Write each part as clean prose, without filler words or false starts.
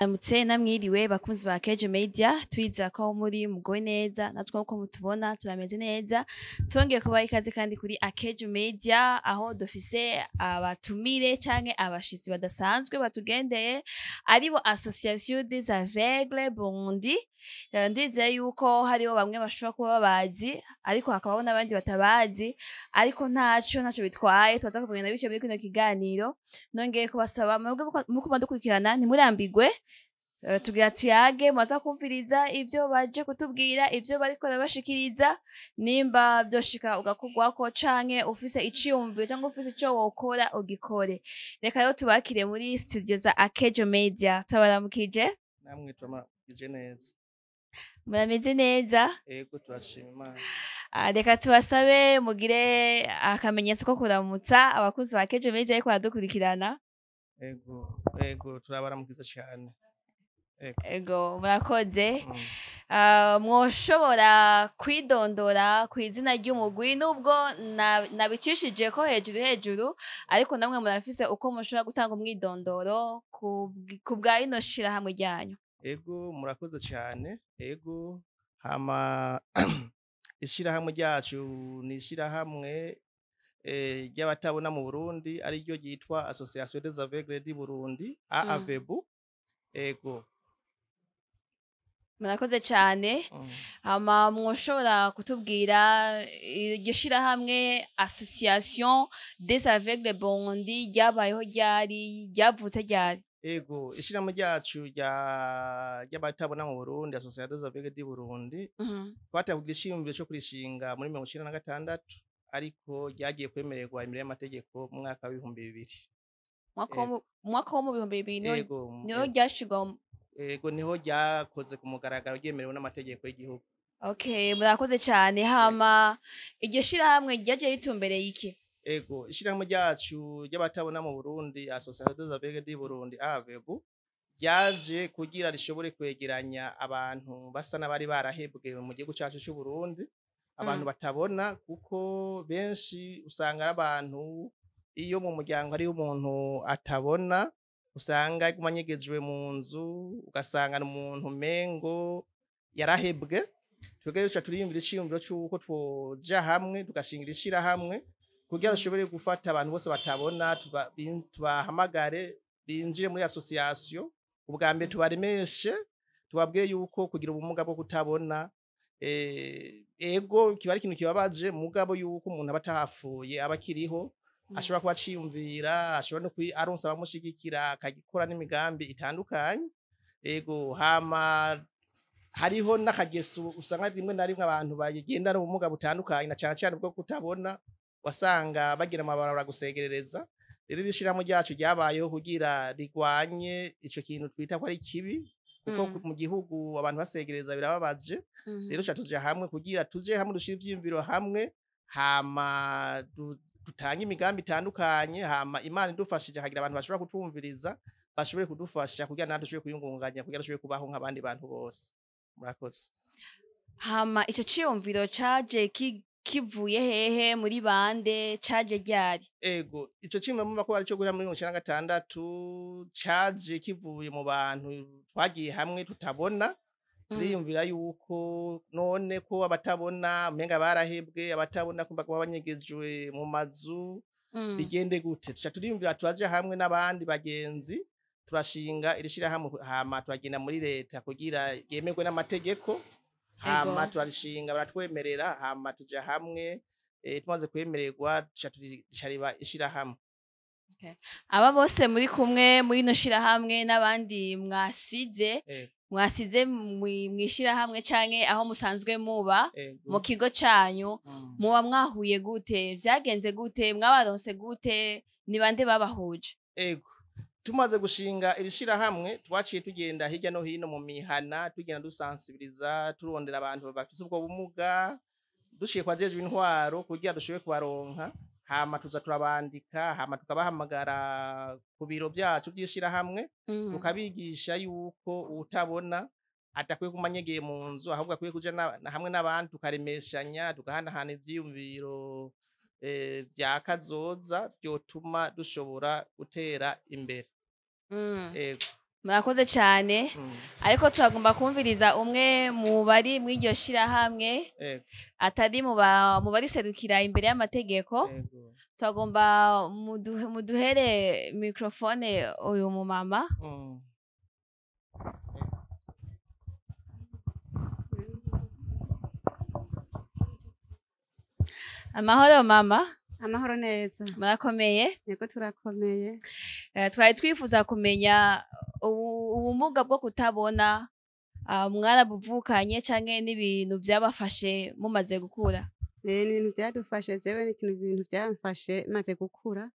Mwaramutse namwiriwe bakunzi ba Kejo Media, twizera ko aho muri mugowe neza, natwe uko mutubona turameze neza. Twongeye kubaha ikaze kandi kuri Akejo Media, aho dufise abatumire canke abashitsi badasanzwe batugendeye, aribo Association des Aveugles Burundi. Ndizeye yuko hariho bamwe bashobora kuba babazi, ariko hakabaho n'abandi batabazi, ariko ntaco bitwaye, turaza kugenda biciye muri kino kiganiro. Nongeye kubasaba mwebwe muko mudukurikirana ntimurambigwe. Tugira tuyage, mwaza kumviriza ivyo baje kutubwira, ivyo bariko barabashikiriza. Nimba vyoshika ugakorwako canke ufise iciyumviro canke ufise ico wokora, ugikore. Reka rero tubakire muri studio za Akejo Media. Tubaramukije. Namwe turamukije neza. Murameze neza? Ego, turashima Imana. Ah, reka tubasabe mugire akamenyetso ko kuramutsa abakunzi ba Akejo Media ariko baradukurikirana. Ego, turabaramukiza cyane. Ego. Ego, murakoze. Mm. Mwoshobora kwidondora ku izina ry'umugwi, nubwo nabicishije ko hejuru hejuru, ariko namwe murafise uko mushobora gutanga umwidondoro ku bwa rino shirahamwe ryanyu. Ego, murakoze cyane. Ego, hama ishirahamwe ryacu ni ishirahamwe ry'abatabona mu Burundi, ariryo ryitwa Association des Aveugles du Burundi, AAVEBU. Ego. Murakoze cane. Hama mwoshobora kutubwira iryo shirahamwe Association des Aveugles Burundi ryabayeho ryari, ryavutse ryari? Ego, ishirahamwe ryacu ry'abatabona mu Burundi, Association des Aveugles du Burundi, twatanguye iciyumviro co kurishinga muri 96, ariko ryagiye kwemererwa imbere y'amategeko mu mwaka w'2000. Mwaka wo mu 2000 niho Ego. niho ryashirwa Ego, niho ryakoze ku mugaragaro, ryemerewe n'amategeko y'igihugu. Okay, murakoze cane. Hama iryo shirahamwe ryaje ritumbereye iki? Ego, ishirahamwe ryacu ry'abatabona mu Burundi, Association des Aveugles du Burundi, AAVEBU, ryaje kugira rishobore kwegeranya abantu basa n'abari barahebwe mu gihugu cacu c'u Burundi, abantu batabona, kuko benshi usanga ari abantu iyo mu muryango hariho umuntu atabona, usanga aguma anyegejwe mu nzu, ugasanga ni umuntu umengo yarahebwe. Twebwe rero duca turiyumvira iciyumviro c'uko twoja hamwe tugashingira ishirahamwe kugira dushobore gufata abantu bose batabona, tubahamagare binjire muri association. Ubwa mbere tubaremeshe, tubabwire yuko kugira ubumuga bwo kutabona, ego, kiba ari ikintu kibabaje, mugabo yuko umuntu aba atahapfuye, aba akiriho, ashobora kuba aciyumvira, ashobora no aronsa abamushigikira, akagikora n'imigambi itandukanye. Ego, hama hariho n'akageso usanga rimwe na rimwe abantu bagendana ubumuga butandukanye, na cane cane bwo kutabona, wasanga bagira amabarabara gusegerereza. Rero iri shirahamwe ryacu ryabayeho kugira rigwanye ico kintu twita ko ari kibi, kuko mu gihugu abantu basegereza birababaje. Rero tuca tuja hamwe kugira tuje hamwe, dushire ivyiyumviro hamwe, hama dutange imigambi itandukanye, hama Imana idufashije hagira abantu bashobora kutwumviriza, bashobore kudufasha kugira natwe dushobore kwiyungunganya, kugira dushobore kubaho nk'abandi bantu bose. Murakoze. Hama ico ciyumviro caje kivuye hehe, muri bande, caje ryari? Ego, ico ciyumviro murumva ko ari ico guhera muri 96, caje kivuye mu bantu twagiye hamwe tutabona. Turiyumvira yuko none ko abatabona umenga barahebwe, abatabona kumva ko banyegejwe mu mazu, bigende gute? Tuca turiyumvira, turaja hamwe n'abandi bagenzi, turashinga iri shirahamwe, hama turagenda muri leta kugira ryemerwe n'amategeko, hama turarishinga, baratwemerera, hama tuja hamwe, tumaze kwemererwa tuca riba ishirahamwe. Aba bose muri kumwe muri ino shirahamwe n'abandi mwasize mwasize mw'ishirahamwe canke aho musanzwe muba mu kigo canyu, muba mwahuye gute? Vyagenze gute? Mwabaronse gute? Ni bande babahuje? Ego, tumaze gushinga iri shirahamwe twaciye tugenda hirya no hino mu mihana, tugenda dusansibiriza, turondera abantu bafise ubwo bumuga, dushiye kwa jejwe intwaro kugira dushobore kubaronka, hama tuza turabandika, hama tukabahamagara ku biro byacu by'ishirahamwe, tukabigisha yuko utabona adakwiye kuguma anyegeye mu nzu, ahubwo akwiye kuja hamwe n'abandi, tukaremeshanya, tugahanahana ivyiyumviro vya kazoza vyotuma dushobora gutera imbere. Ego. Murakoze cyane. Ariko turagomba kumviriza umwe mu bari mw'iryo shirahamwe atari mu bariserukira imbere y'amategeko. Turagomba muduhere microphone uyu mumama. Amahoro mama. Amahoro neza. Murakomeye? Yego, turakomeye. Twari twifuza kumenya ubumuga bwo kutabona, mwarabuvukanye canke n'ibintu vyabafashe mumaze gukura? Ni ibintu byadufashe, jewe ni ikintu, ibintu byamfashe maze gukura.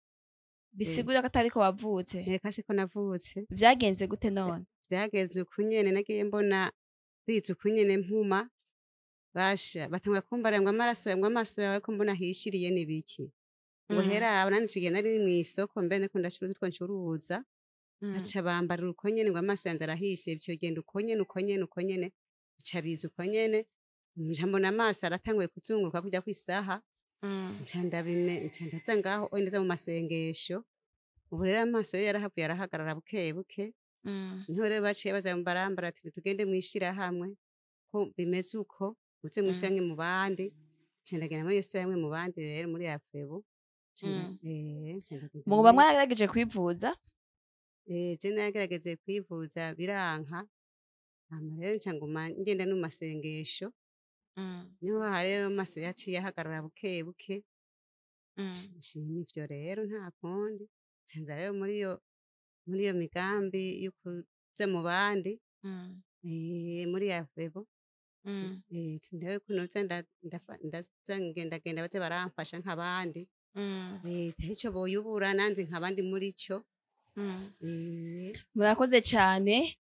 Bisigura ko atariko wavutse? Reka, siko navutse. Vyagenze gute none? Byageze uku nyene, nagiye mbona biza uku nyene, mpuma basha batangura kumbara ngo amaraso ngo amaso yawe ko mbona hishiriye nibiki, ngo hera nanje ico gihe nari mw'isoko, mbe ndiko ndacuruza utwo ncuruza, baca bambarira uko nyene ngo amaso yanje arahishe. Bica bigenda uko nyene, uko nyene, uko nyene, bica biza uko nyene, nca mbona amaso aratanguye kuzunguruka kuja kw'isaha. Nca ndabime, nca ndaza ngaho oya, ndaza mu masengesho. Ubu rero amaso yo yarahavuye arahagarara buke buke. Niho rero baciye baza barambara ati tugende mw'ishirahamwe ko bimeze uko, uze mw'ishirahamwe mu bandi. Nca ndagenda muri iyo shirahamwe mu bandi rero muri AFEBU. Nca ndagenda. Muba mwagerageje kwivuza? Je nagerageje kwivuza biranka, hama rero nca nguma ngenda no mu masengesho. Niho aha rero amaso yaciye ahagarara buke buke. Nshima ivyo rero, nta kundi. Nca nza rero muri iyo migambi yo kuza mu bandi, muri AFEBU. Ndabe ko noza ndaza ngendagenda baze baramfasha nk'abandi. Ico boyubura nanze nk'abandi muri ico. Murakoze cane.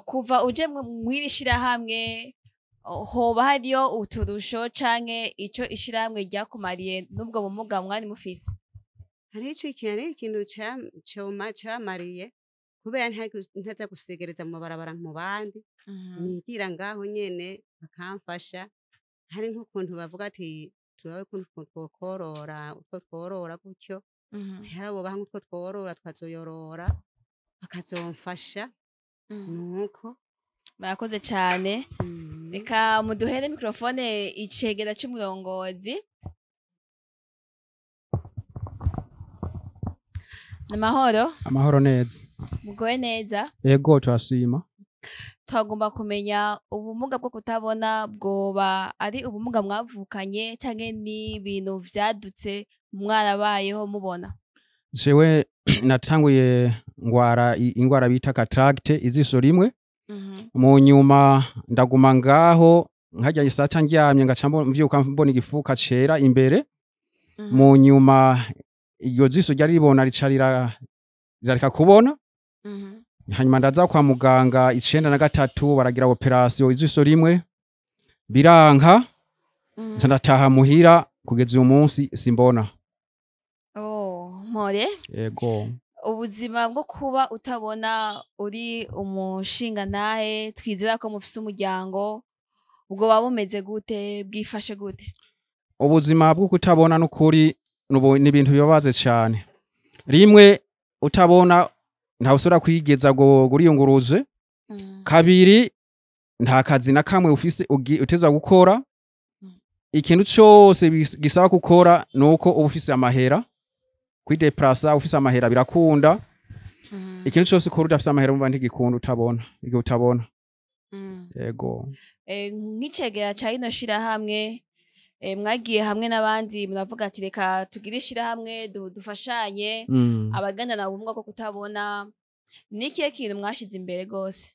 Kuva uje mw'iri shirahamwe, hoba hariyo uturusho canke ico ishirahamwe ryakumariye n'ubwo bumuga mwari mufise? Hariho ico ikintu, hariho ikintu coma camariye kubera ntaza gusegereza mu mabarabara mu bandi, nigira ngaho nyene bakamfasha. Hari nk'ukuntu bavuga ati turabe ukuntu twokorora utwo tworora gutyo, ati hari abo baha nk'utwo tworora tukazoyorora, bakazomfasha nuko. Murakoze cane. Reka muduhere microphone icegera c'umurongozi. Amahoro. Amahoro neza. Mugowe neza? Yego, turashima. Twagomba kumenya ubumuga bwo kutabona bwoba ari ubumuga mwavukanye canke n'ibintu vyadutse mwarabayeho mubona? Jewe natanguye ngwara ingwara bita cataracte izisho rimwe. Mu nyuma ndaguma ngaho nkarya isaca ndyamye, ngaca mvyuka mbona igifuka cera imbere. Mu nyuma iryo jisho ryari ribona rica rirareka kubona. Hanyuma ndaza kwa muganga 93, baragira operation ijisho rimwe biranka. Nca ndataha muhira, kugeza uyu munsi simbona. Oh, mpore. Yego. Ubuzima bwo kuba utabona, uri umushingantahe, twizera ko mufise umuryango, ubwo buba bumeze gute, bwifashe gute? Ubuzima bwo kutabona n'ukuri ni ibintu bibabaze cyane. Rimwe, utabona ntawe usubira kwigeza ngo uriyunguruze. Kabiri, nta kazi na kamwe ufise uteza gukora. Ikintu cose gisaba gukora nuko uba ufise amahera. Kwideplasa ufise amahera birakunda. Ikintu cose ukora udafise amahera mumva ntigikunda utabona, igihe utabona. Yego. Nk'icegera ca rino shirahamwe, mwagiye hamwe n'abandi muravuga ati reka tugire ishirahamwe dufashanye abagendana ubumuga bwo kutabona. Ni ikihe kintu mwashize imbere gose?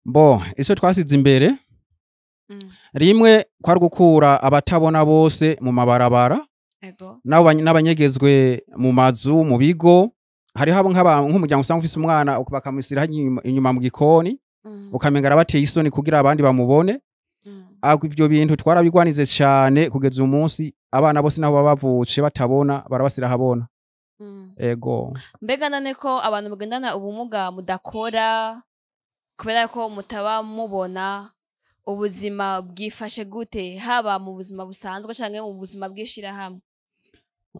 Bo ico twasize imbere, rimwe kwari gukura abatabona bose mu mabarabara n'abanyegezwe mu mazu, mu bigo. Hariho abo nk'umuryango usanga ufise umwana bakamushyira inyuma mu gikoni, ukamenga arabateye isoni kugira abandi bamubone. Ahubwo ivyo bintu twarabigwanize cane, kugeza uyu munsi abana bose naho baba bavutse batabona barabasira ahabona. Ego. Mbega none ko abantu mugendana ubumuga mudakora kubera ko mutaba mubona, ubuzima bwifashe gute, haba mu buzima busanzwe canke mu buzima bw'ishirahamwe?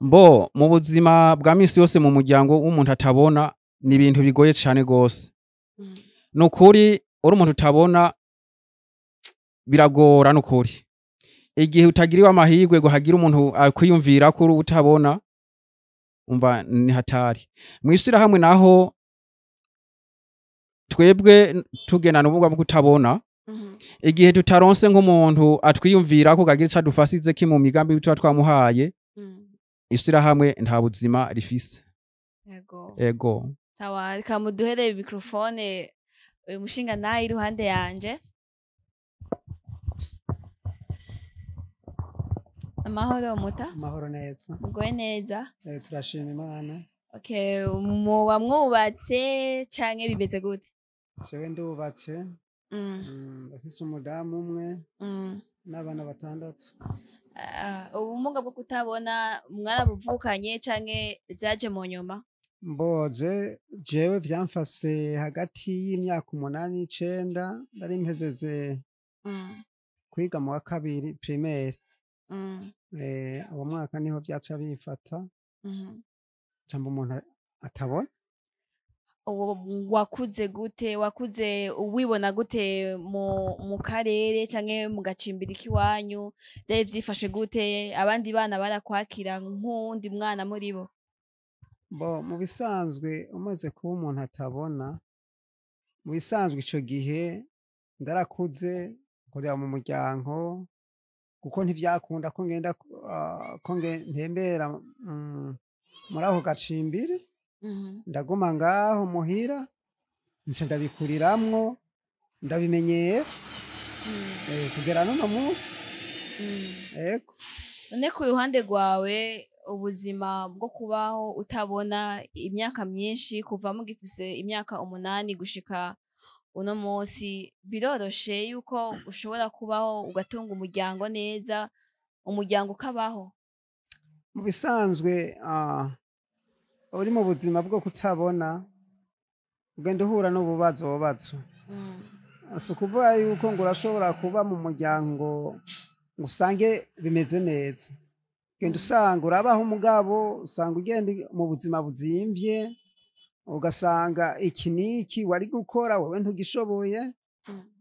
Mbo mu buzima bwa misi yose mu muryango w'umuntu atabona Ni ibintu bigoye cane gose. Nukuri uri umuntu utabona biragora nukuri. Igihe utagiriwe amahirwe ngo hagire umuntu akwiyumvira ko uri utabona, umva ni hatari. Mw'ishirahamwe naho twebwe tugendana ubumuga bwo kutabona, igihe tutaronse nk'umuntu atwiyumvira ko kagira ico adufasize ki mu migambi tuba twamuhaye, ishirahamwe nta buzima rifise. Yego. Ego. Sawa, reka muduhere mikrofone uyu mushinga nawe iruhande yanje. Amahoro muta. Amahoro neza. Mugoye neza. Turashima Imana. Okay, muba mwubatse canke bimeze gute? Jewe ndubatse. Ndafise umudamu umwe n'abana 6. Ubumuga bwo kutabona mwarabuvukanye canke vyaje mu nyuma? Mboje jewe vyamfase hagati y'imyaka 8 n'9, nari mpezeze kwiga mu wa 2 primaire. Uwo mwaka niho vyaca bimfata. Camba umuntu atabona. Wakuze gute? Wakuze wibona gute mu karere canke mu gacimbiri k'iwanyu? Vyari vyifashe gute? Abandi bana barakwakira nk'uwundi mwana muri bo? Bo mu bisanzwe umaze kuba umuntu atabona, mu bisanzwe ico gihe ndarakuze nkorera mu muryango, kuko ntivyakunda ko ngenda ko ntembera muri ako gacimbiri. Ndaguma ngaho muhira, nca ndabikuriramwo, ndabimenyera kugera n'uno munsi. Ego. None ku ruhande rwawe ubuzima bwo kubaho utabona imyaka myinshi kuva mugifise imyaka 8 gushika uno munsi, biroroshe yuko ushobora kubaho ugatunga umuryango neza, umuryango ukabaho? Mu bisanzwe uri mu buzima bwo kutabona ugenda uhura n'ububazo bubazo. Si ukuvuga yuko ngo urashobora kuba mu muryango ngo usange bimeze neza. Ugenda usanga urabaho umugabo, usanga ugenda mu buzima buzimvye, ugasanga iki n'iki wari gukora wowe ntugishoboye,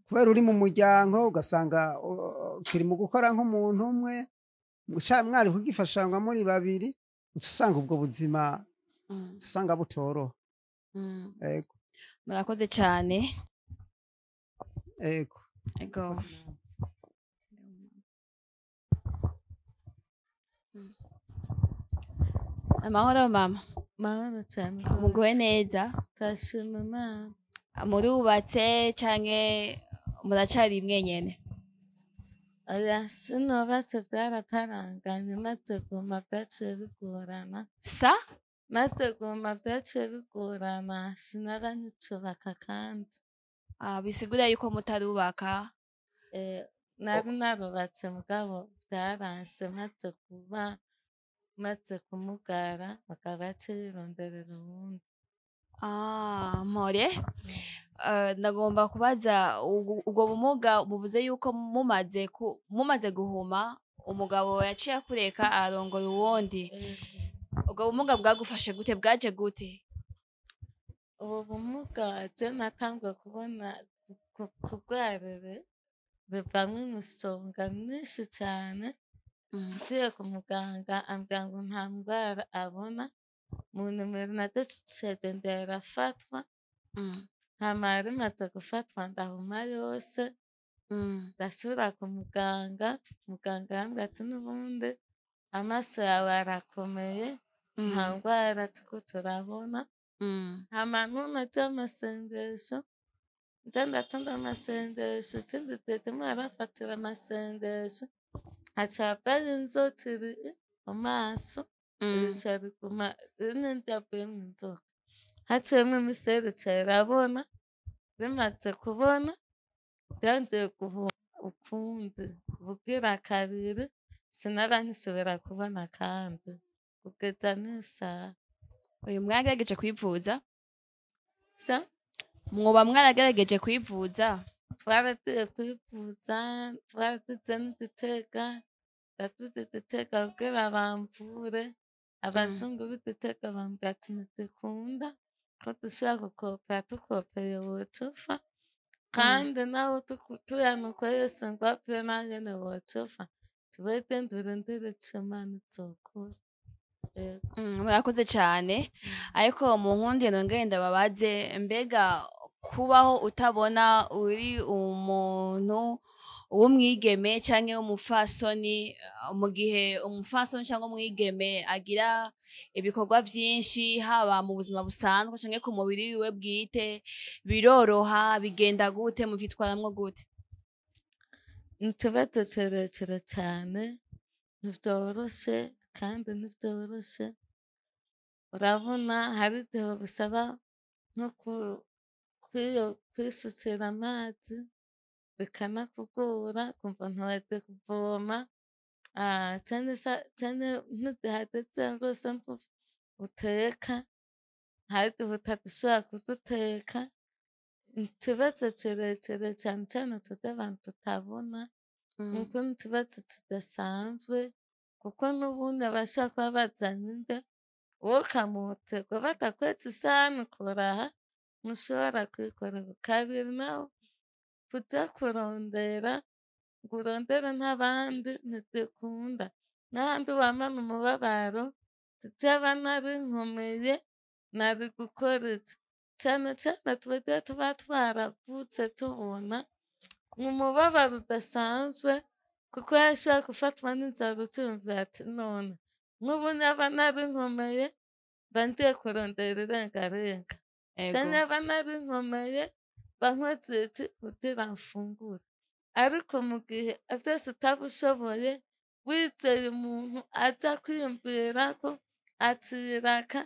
kubera uri mu muryango ugasanga kiri mu gukora nk'umuntu umwe, mwari kugifashangwa muri babiri, uca usanga ubwo buzima usanga butoroha. Ego. Murakoze cane. Ego. Ego. Amahoro mama. Mahoro cane. Muguwe neza. Turashima Imana. Murubatse canke muracari mwenyene? Oya, sinubatse, vyaraparanganye, maze guma vyaciye bigorana. Sa? Maze guma vyaciye bigorana, sinaba nicubaka kandi. Bisigura yuko mutarubaka? Nari narubatse mugabo vyaranse, maze kuba maze kumugara bakaba bacironderera uwundi. Mpore. Ndagomba kubaza ubwo bumuga muvuze yuko mumaze guhuma umugabo yaciye akureka arongora uwundi. Ubwo bumuga bwagufashe gute, bwaje gute? Ubu bumuga je natanguye kubona kugwarire bivamwo imisonga myinshi cane. Ngiye ku muganga ambwira ngo nta ndwara abona, mu nimero naducegenda irafatwa, hama rimaze gufatwa ndahuma yose, ndasubira ku muganga, muganga arambwira ati n'ubundi amaso yawe arakomeye, nta ndwara turiko turabona. Hama ntunaje amasengesho, nza ndatonda amasengesho, ikindi gihe rimwe arafatira amasengesho, haca havayo inzoka iri mu maso, rica riguma rinini ryavuyemwo inzoka. Haciyemwo imisi rica rirabona, rimaze kubona ryongeye guhuma ukundi, bugira kabiri sinaba nkisubira kubona kandi kugeza n'isaha. Uyu mwagerageje kwivuza? Sa? Mwoba mwaragerageje kwivuza? Twaragiye kwivuza, twaragize n'igitega, ndaduze igitega kugira bamvure, abazungu b'igitega bambwira ati ntidukunda, Ko dushobora gukopera tukopeye wocufa, kandi naho tuyanuka yose ngo apfe nangene wocufa, tubete ndurindire ico Imana izokora. Yego. Murakoze cane, ariko mu nkundiye nongere ndababaze, mbega kubaho utabona uri umuntu w'umwigeme canke w'umupfasoni, mu gihe umupfasoni canke umwigeme agira ibikorwa vyinshi haba mu buzima busanzwe canke ku mubiri wiwe bwite, biroroha bigenda gute, muvyitwaramwo gute? Ni ikibazo kirekire cyane, ntivyoroshe kandi ntivyoroshe. Urabona hari igihe bisaba nko kwisukira amazi bikanakugora, ukumva ntiwagiye kuvoma, canke nk'igihe hageze rwose ko uteka, hari igihe utadashobora kuduteka. Ikibazo kirekire cane cane twebwe abantu tutabona, nuko ni ikibazo kidasanzwe, kuko n'ubundi abashobora kuba bazanye indya, wowe ukamuterwa batakweretse isahani ukuraha, ntushobora kwikorera. Kabiri naho kuja kurondera ngo urondere nk'abandi ntigikunda, n'ahandi wamana umubabaro, jewe nari nkomeye nari gukora iki? Cane cane twebwe tuba twaravutse tubona umubabaro udasanzwe, kuko yashobora gufatwa n'inzara uciyumvira ati none nk'ubu naba nari nkomeye mba ngiye kurondera irengarenga, canke naba nari nkomeye mba nkoze iki kugira mfungure. Ariko mu gihe vyose utaba ushoboye, wizeye umuntu aza kwiyumvirako aciraka,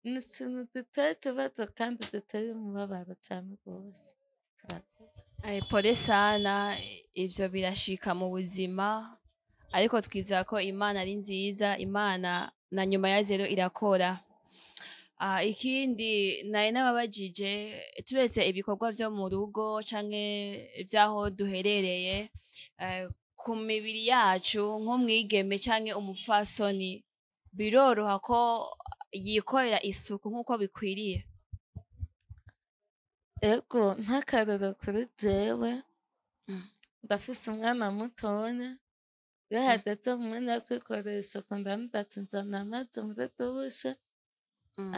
ni ikintu giteye ikibazo kandi giteye umubabaro cane rwose. Pole sana, ivyo birashika mu buzima, ariko twizera ko Imana ari nziza, Imana na nyuma ya zero irakora. Ikindi nari nababajije, turetse ibikorwa vyo mu rugo canke vy'aho duherereye, ku mibiri yacu nk'umwigeme canke umupfasoni, biroroha ko yikorera isuku nk'uko bikwiriye? Ego, nk'akarorero kuri jewe, ndafise umwana mutonya, iyo hageze mu mwanya wo kwikorera isuku ndamubwira ati nzana amazi muri dushe,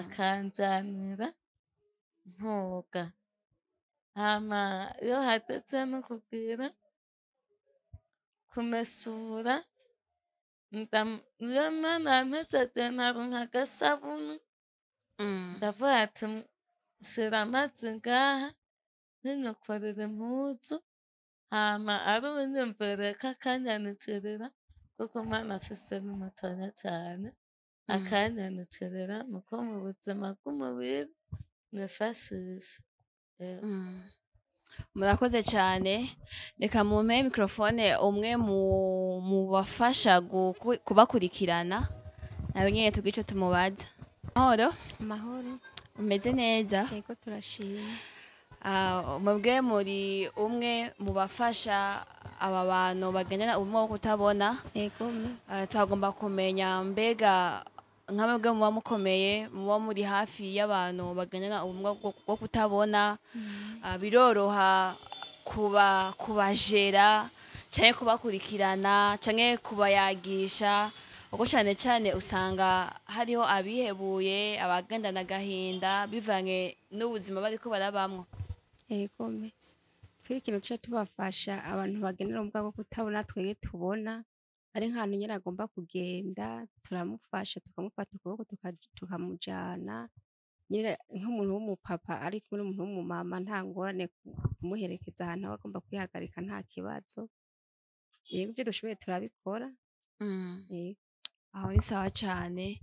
akanjanira nkoga. Hama iyo hageze no kugira kumesura, iyo Imana yampejeje nkaronka agasabuni, ndavuga ati shira amazi ngaha ntinyukorere impuzu, hama ari uwunyumvireko akanyanikirira, kuko umwana afise ni mutonya cane, akanyanikirira, nuko mu buzima bw'umubiri nifashisha. Murakoze cane, reka mumpe mikrofone umwe mu bafasha kubakurikirana, nawe nyene tugire ico tumubaza. Mahoro? Amahoro. Umeze neza? Yego, turashima. Mwebwe muri umwe mu bafasha aba bantu bagendana ubumuga bwo kutabona. Yego. Twagomba kumenya mbega nka mwebwe muba mukomeye, muba muri hafi y'abantu bagendana ubumuga bwo kutabona, biroroha kubajera canke kubakurikirana canke kubayagisha, kuko cane cane usanga hariho abihebuye, abagendana agahinda bivanye n'ubuzima bariko barabamwo. Yego, twe ikintu tuca tubafasha abantu bagendana ubumuga bwo kutabona, twebwe tubona ari nk'ahantu nyene agomba kugenda, turamufasha tukamufata ukuboko tukamujana, nyene nk'umuntu w'umupapa ari kumwe n'umuntu w'umumama, nta ngorane kumuherekeza ahantu aba agomba kwihagarika, nta kibazo. Yego, ivyo dushoboye turabikora. Yego. Aho ni sawa cane.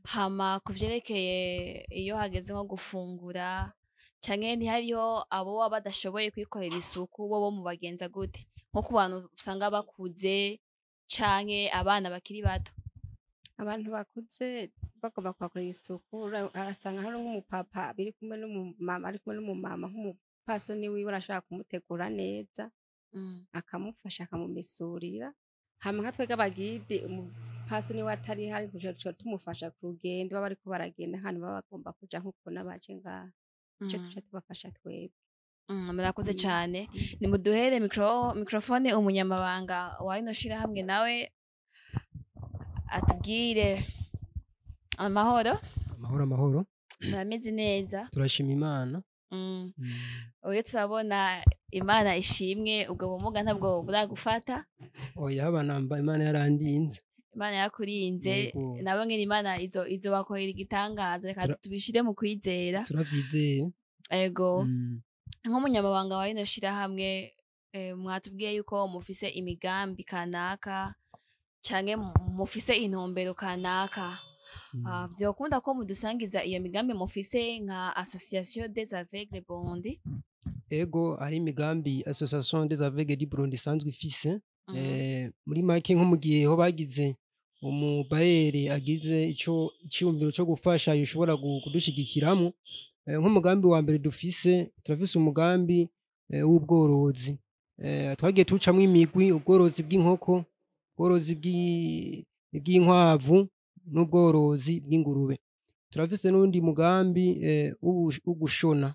Hama kuvyerekeye iyo hageze nko gufungura canke ntihariho abo baba badashoboye kwikorera isuku, bobo mubagenza gute? Nko ku bantu usanga bakuze canke abana bakiri bato. Abantu bakuze bagomba kuhakorera isuku, arasanga hari nk'umupapa biri kumwe n'umumama, ari kumwe n'umumama nk'umupfasoni wiwe, arashobora kumutegura neza, akamufasha akamumesurira. Hama nka twebwe abagide, nk'umupasiteri niwe atari hari tuca tumufasha ku rugendo baba bariko baragenda nk'ahantu baba bagomba kuja nk'uko n'abaje ngaha ico tuca tubafasha twebwe. Murakoze cane. Nimuduhere microphone umunyamabanga wa rino shirahamwe nawe atubwire. Amahoro. Amahoro, amahoro. Murameze neza? Turashima Imana. Oyo turabona Imana ishimwe, ubwo bumuga ntabwo buragufata. Oya, banamba Imana yarandinze. Imana yakurinze. Yego. Nabo nyene Imana izo bakorera igitangaza, reka tubishire mu kwizera. Turavyizeye. Ego. Nk'umunyamabanga wa rino shirahamwe, mwatubwiye yuko mufise imigambi kanaka canke mufise intumbero kanaka. Vyokunda ko mudusangiza iyo migambi mufise nka Association des Aveugles Burundi? Ego, ari imigambi Association des Aveugles du Burundi isanzwe ifise. Muri make, nko mu gihe ho bagize umubayeri agize ico iciyumviro co gufasha yoshobora kudushigikiramwo. Nk'umugambi wa mbere dufise, turafise umugambi w'ubworozi. Twagiye tucamwo imigwi: ubworozi bw'inkoko, ubworozi bw'inkwavu n'ubworozi bw'ingurube. Turafise n'undi mugambi wo gushona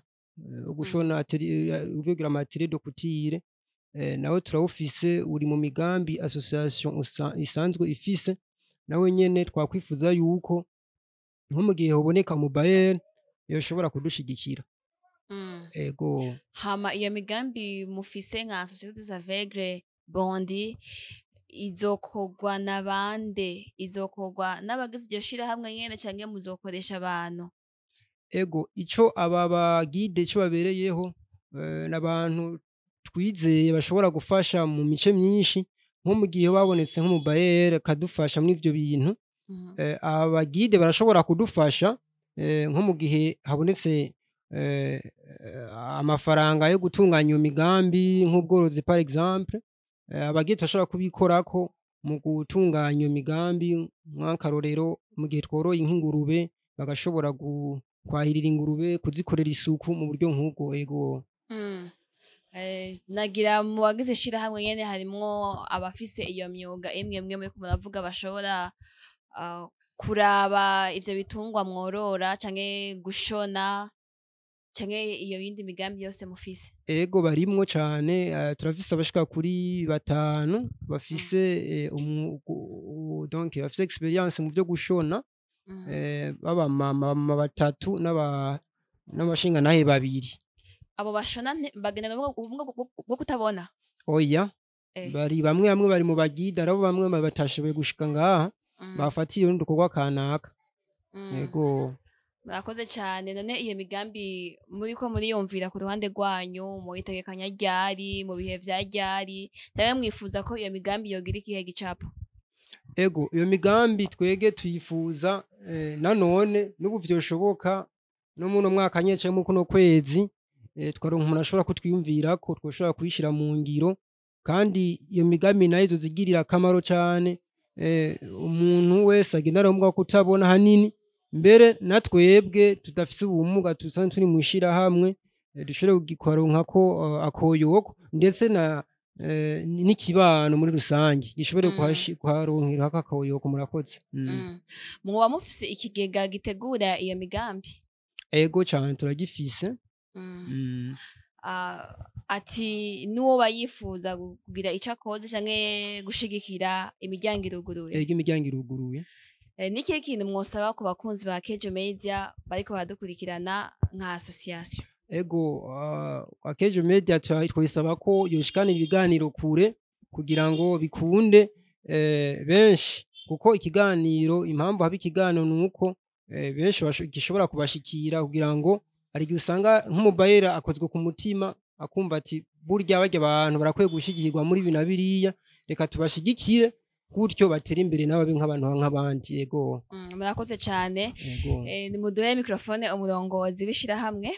uvugira atelier de couture, nawe turawufise, uri mu migambi association isanzwe ifise. Nawe nyene twakwifuza yuko nko mu gihe hoboneka umubayeri yoshobora kudushigikira. Ego. Hama iyo migambi mufise nka Association des Aveugles Burundi izokorwa na bande? Izokorwa n'abagize iryo shirahamwe nyene canke muzokoresha abantu? Ego, ico aba bagide ico babereyeho, n'abantu twizeye bashobora gufasha mu mice myinshi. Nko mu gihe babonetse nk'umubayeri akadufasha muri ivyo bintu, aba bagide barashobora kudufasha, nko mu gihe habonetse amafaranga yo gutunganya iyo migambi nk'ubworozi par exemple, abagide turashobora kubikorako mu gutunganya iyo migambi. Nk'akarorero, mu gihe tworoye nk'ingurube, bagashobora kwahirira ingurube, kuzikorera isuku mu buryo nk'ubwo. Ego. Nagira mu bagize ishirahamwe nyene harimwo abafise iyo myuga imwe imwe muriko muravuga, bashobora kuraba ivyo bitungwa mworora canke gushona canke iyo yindi migambi yose mufise? Ego, barimwo cane. Turafise abashika kuri 5 bafise donc bafise experience mu vyo gushona, baba mama 3 n'abashingantahe 2. Abo bashona bagendana ubumuga bwo kutabona? Oya. Bari bamwe bamwe bari mu bagida, arabo bamwe batashoboye gushika ngaha, bafatiye urundi dukorwa kanaka. Ego. Murakoze cane. None iyo migambi muriko muriyumvira ku ruhande rwanyu muyitegekanya ryari, mu bihe vya ryari, canke mwifuza ko iyo migambi yogira ikihe gicapo? Ego, iyo migambi twege tuyifuza nanone n'ubu vyoshoboka no muno mwaka nyene canke muri kuno kwezi, twaronka umuntu ashobora kutwiyumvirako twoshobora kuyishira mu ngiro. Kandi iyo migambi nayo izozigirira akamaro cane umuntu wese agendana ubumuga bwo kutabona hanini, mbere na twebwe tudafise ubumuga dusanzwe turi mw'ishirahamwe, dushobore kuronkako akoyoko, ndetse na n'ikibano muri rusange gishobore kuharonkera akoyoko. Murakoze. Mwoba mufise ikigega gitegura iyo migambi? Ego cane, turagifise. Ati n'uwo bayifuza kugira ico akoze canke gushigikira, imiryango iruguruye? Ego, imiryango iruguruye. Ni ikihe kintu mwosaba ku bakunzi ba Kejo Media bariko baradukurikirana nka association? Ego, Akejo Media twabisaba ko yoshikana ibiganiro kure kugira ngo bikunde benshi, kuko ikiganiro, impamvu haba ikiganiro nuko benshi gishobora kubashikira, kugira ngo hari igihe usanga nk'umubayera akozwe ku mutima akumva ati burya barya abantu barakwiye gushigikirwa muri ibi na biriya, reka tubashigikire gutyo batere imbere nabo babe nk'abantu nk'abandi. Ego. Murakoze cane. Ego. Nimuduhe microphone umurongozi w'ishirahamwe.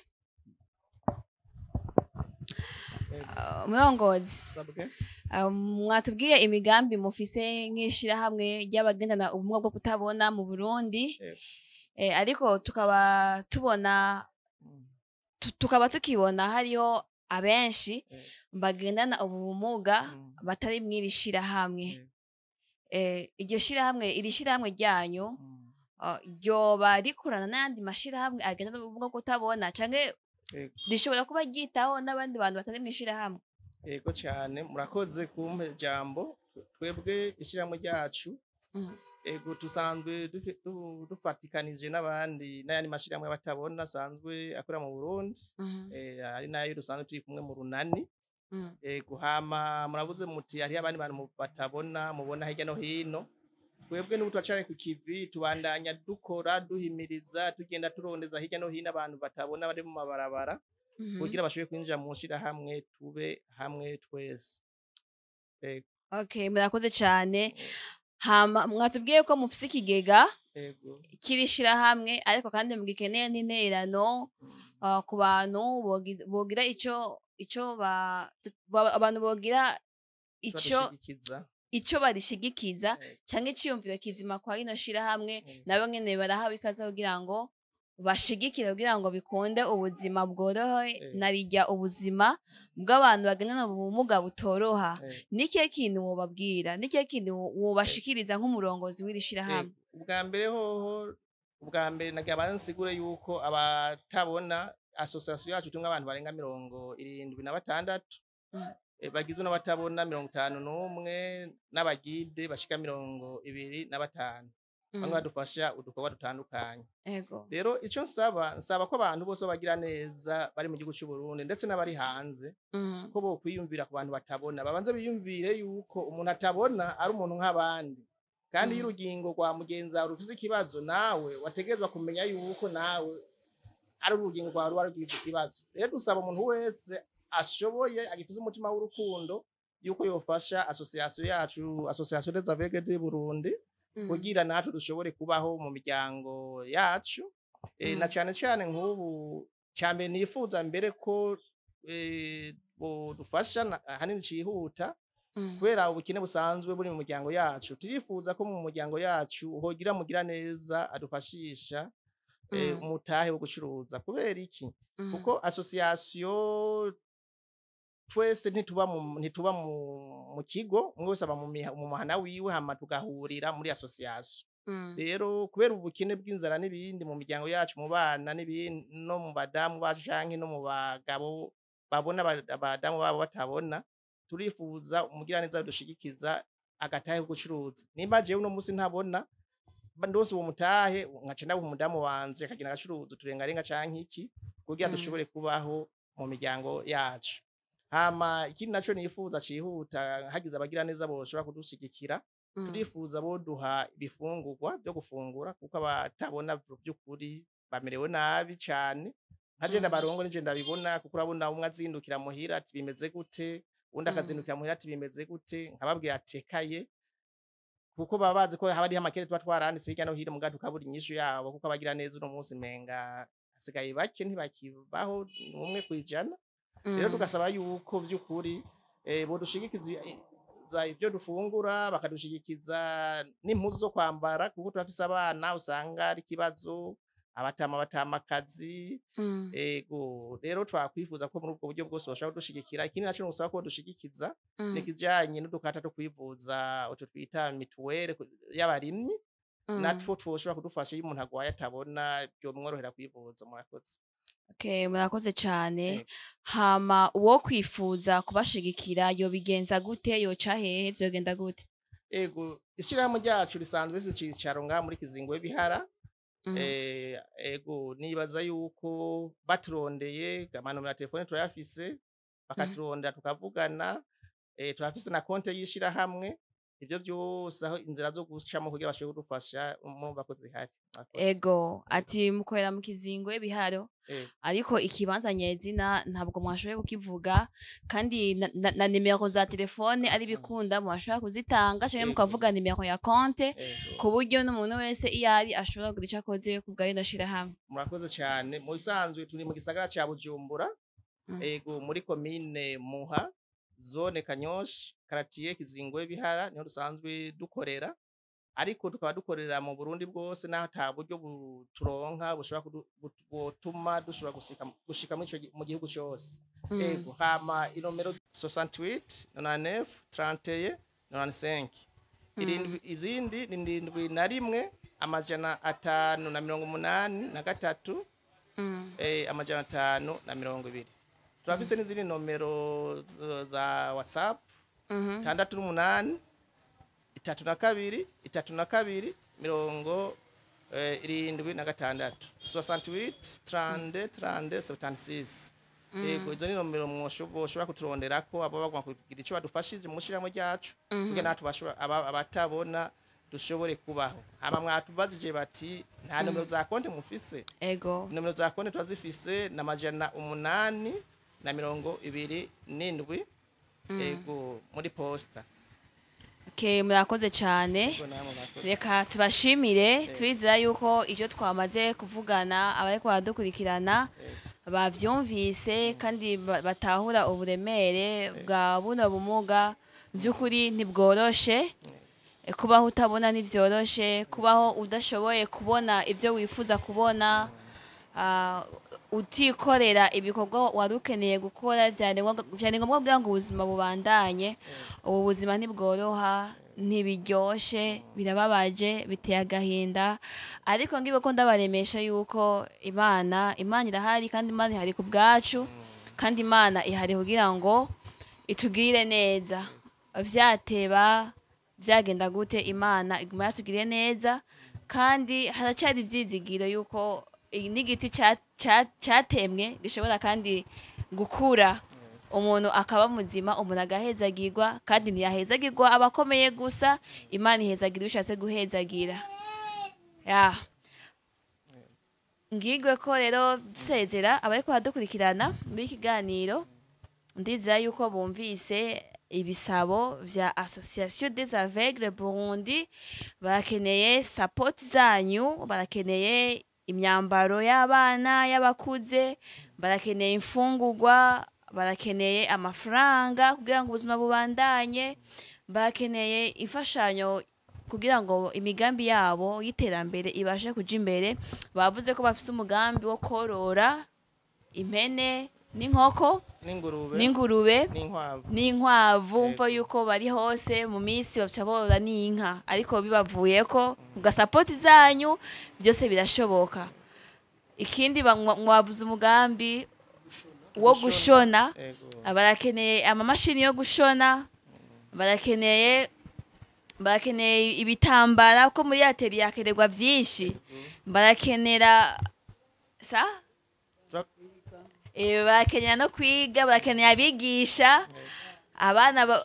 Umurongozi, Sabwe. Mwatubwiye imigambi mufise nk'ishirahamwe ry'abagendana ubumuga bwo kutabona mu Burundi. Yego. Ariko tukaba tubona tukaba tukibona hariho abenshi bagendana ubu bumuga batari mw'iri shirahamwe. Iryo shirahamwe, iri shirahamwe ryanyu ryoba rikorana n'ayandi mashirahamwe agendana n'ubumuga bwo kutabona, canke rishobora kuba ryitaho n'abandi bantu batari mw'ishirahamwe? Yego cyane, murakoze kumpa ijambo. Twebwe ishyirahamwe ryacu, ego, dusanzwe dufatikanije n'abandi n'ayandi mashyirahamwe batabona asanzwe akorera mu Burundi, ari nayo dusanzwe turi kumwe mu runani. Ego, hama murabuze muti hariho abandi bantu batabona mubona hirya no hino. Twebwe n'ubu turacari ku kivi, tubandanya dukora, duhimiriza, tugenda turondeza hirya no hino abantu batabona bari mu mabarabara kugira bashobore kwinjira mu shirahamwe, tube hamwe twese. Ego. Okay, murakoze cyane. Hama mwatubwiye ko mufise ikigega kiri shirahamwe, ariko kandi mugikeneye n'intererano ku bantu bogira ico abantu bogira ico Badushigikiza. ico barishigikiza canke iciyumviro kizima kwa rino shirahamwe, nabo nyene barahawe ikaze kugira ngo bashigikire, kugira ngo bikunde ubuzima bworohe, narirya ubuzima bw'abantu bagendana ubumuga butoroha. Nikihe kintu wobabwira, nikihe kintu wobashikiriza nk'umurongozi w'iri shirahamwe? Ubwa mbere hoho, ubwa mbere nagira bansigure yuko abatabona, association yacu tumwe abantu barenga 76, bagizwe n'abatabona 51 n'abagide bashika 25, bamwe badufasha udukorwa dutandukanye. Rero ico nsaba ko abantu bose bagira neza bari mu gihugu cy'u Burundi ndetse n'abari hanze, ko bo kwiyumvira ku bantu batabona, babanze biyumvire yuko umuntu atabona ari umuntu nk'abandi, kandi iyo urugingo rwa mugenzi wawe rufise ikibazo, nawe wategerezwa kumenya yuko nawe ari urugingo rwawe ruba rugize ikibazo. Rero dusaba umuntu wese ashoboye, agifise umutima w'urukundo, yuko yofasha association yacu, Association des Aveugles du Burundi, kugira natwe dushobore kubaho mu miryango yacu. Na cyane cyane nk'ubu cyambere nifuza mbere ko bodufasha ahanini cihuta, kubera ubukene busanzwe buri mu muryango yacu, turifuza ko mu muryango yacu hogira mugira neza adufashisha umutahe wo gucuruza. Kubera iki? Kuko association twese ntituba mu kigo, umwe wese aba mu muhana wiwe, hama tugahurira muri association. Rero kubera ubukene bw'inzara n'ibindi mu miryango yacu, mu bana n'ibindi, no mu badamu bacu canke no mu bagabo babona, abadamu babo batabona, turifuza umugiraneza dushigikiza agatahe ko gucuruza. Nimba jewe uno musi ntabona, ndose uwo mutahe nkaca ndabuha umudamu wanje akagenda agacuruza uturengarenga canke iki, kugira dushobore kubaho mu miryango yacu. Hama ikindi naco nifuza cihuta, hagize abagira neza boshobora kudushigikira, turifuza boduha ibifungurwa byo gufungura, kuko abatabona by'ukuri bamerewe nabi cane. Nka je ndabarongo nije ndabibona, kuko urabona umwe azindukira muhira ati bimeze gute, undi akazindukira muhira ati bimeze gute, nkababwira atekaye, kuko baba bazi ko haba hariho amakere tuba twaranditse hirya no hino, mugabo tukabura inyishu yabo, kuko abagira neza uno munsi menga hasigaye bake, ntibakibaho, ni 1%. Rero tugasaba yuko by'ukuri bodushigikiza ibyo dufungura, bakadushigikiza n'impuzu zo kwambara, kuko turafise abana usanga ari ikibazo, abatama batamakazi. Ego, rero twakwifuza ko muri ubwo buryo bwose bashobora kudushigikira. Ikindi naco nusaba ko dushigikiza ni kijanye n'udukata two kwivuza, utwo twita mituwere y'abarimyi, natwo twoshobora kudufasha iyo umuntu agwaye atabona, byomworohera kwivuza. Murakoze. Okay, murakoze cane. Ego. Hama uwo kwifuza kubashigikira yobigenza gute, yoca hehe, vyogenda gute? Ego, ishirahamwe ryacu risanzwe rifise icicaro ngaha muri Kizingo Bihara. Ego, nibaza yuko baturondeye, amanomero ya telefone turayafise, bakaturondera tukavugana, turafise na konte y'ishirahamwe, ivyo vyose aho inzira zo gucamo kugira bashobore kudufasha murumva ko zihari. Murakoze. Ego, ati mukorera mu Kizingo Biharo, ariko ikibanza nyezina ntabwo mwashoboye kukivuga, kandi na nimero za telefone ari bikunda mwashobora kuzitanga canke mukavuga nimero ya konte, ku buryo n'umuntu wese iyo ari ashobora kugira ico akoze ku bwa rino shirahamwe. Murakoze cyane. Mu bisanzwe turi mu gisagara ca Bujumbura, ego, muri komine Muha, zone Kanyosha, karatiye Kizingo Bihara, niho dusanzwe dukorera, ariko tukaba dukorera mu Burundi bwose, naho ata buryo turonka bushobora bwotuma dushobora gushika muri ico mu gihugu cose. Ego, hama inomero 68 99 31 95. Irindwi izindi ni 71 583 520. Turafise n'izindi nomero za WhatsApp 68 32 32 76 68 32 32 76. Yego, izo ni nomero mwoshobora kuturonderako abo bagomba kugira ico badufashije mu shirahamwe ryacu kugira natwe bashobora abatabona dushobore kubaho. Hama mwatubajije bati nta nomero za konti mufise? Ego. Nomero za konti turazifise na 827 ego muri posta. Okay, murakoze cyane. Ego, namwe murakoze. Reka tubashimire, twizera yuko ibyo twamaze kuvugana abariko baradukurikirana bavyumvise kandi batahura uburemere bwa buno bumuga. By'ukuri ntibworoshe kubaho utabona, ntivyoroshe kubaho udashoboye kubona ibyo wifuza kubona, utikorera ibikorwa wari ukeneye gukora vyari ngombwa kugira ngo ubuzima bubandanye. Ubu buzima ntibworoha, ntibiryoshe, birababaje, biteye agahinda, ariko ngiye ko ndabaremesha yuko Imana irahari, kandi Imana ihari ku bwacu, kandi Imana ihari kugira ngo itugirire neza. Vyateba vyagenda gute, Imana iguma yatugiriye neza, kandi haracari ivyizigiro yuko n'igiti catemwe gishobora kandi gukura, umuntu akaba muzima, umuntu agahezagirwa, kandi ntiyahezagirwa abakomeye gusa, Imana ihezagira ushatse guhezagira. Ya ngigwe ko rero dusezera abariko baradukurikirana muri kiganiro, ndizera yuko bumvise ibisabo vya Association des Aveugles Burundi. Barakeneye support zanyu, barakeneye imyambaro y'abana y'abakuze, barakeneye imfungurwa, barakeneye amafaranga kugira ngo ubuzima bubandanye, barakeneye imfashanyo kugira ngo imigambi yabo y'iterambere ibashe kuja imbere. Bavuze ko bafise umugambi wo korora impene n'inkoko n'ingurube n'inkwavu, mva yuko bari hose mu minsi baca borora n'inka, ariko bibavuyeko ugasapoti zanyu byose birashoboka. Ikindi mwavuze umugambi wo gushona, barakeneye amamashini yo gushona, barakeneye ibitambara ko muri atelier yakenerwa byinshi, barakenera sa barakenera no kwiga, barakenera abigisha abana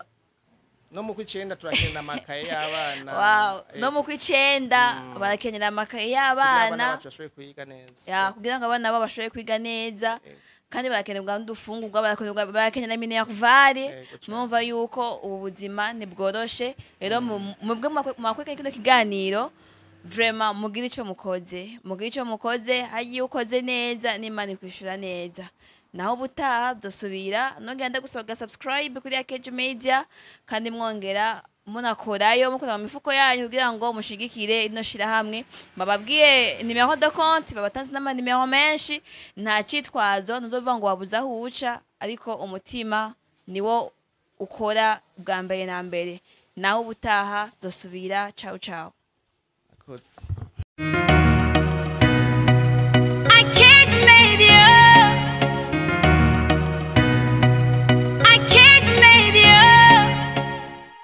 no mu kwicenda turakenera amakaye y'abana. Wow, no mu kwicenda barakenera amakaye y'abana bashobore kwiga neza. Ya, kugira ngo abana babo bashobore kwiga neza, kandi barakenerwa n'udufungurwa, barakenera minerval. Mumva yuko ubu buzima ntibworoshe. Rero mubwe mwakweka kino kiganiro vraiment mugira ico mukoze, mugira ico mukoze, hagiye ukoze neza n'Imana ikwishura neza. Naho ubutaha dusubira, nongera ndagusaba subscribe kuri Akejo Media, kandi mwongera munakorayo mukora mu mifuko yanyu kugira ngo mushigikire ino shirahamwe. Bababwiye nimero de compte, babatanze n'ama nimero menshi, nta citwazo ntuzovuga ngo wabuze aho uca, ariko umutima niwo ukora bwa mbere na mbere. Naho ubutaha dusubira, ciao ciao. Akoze.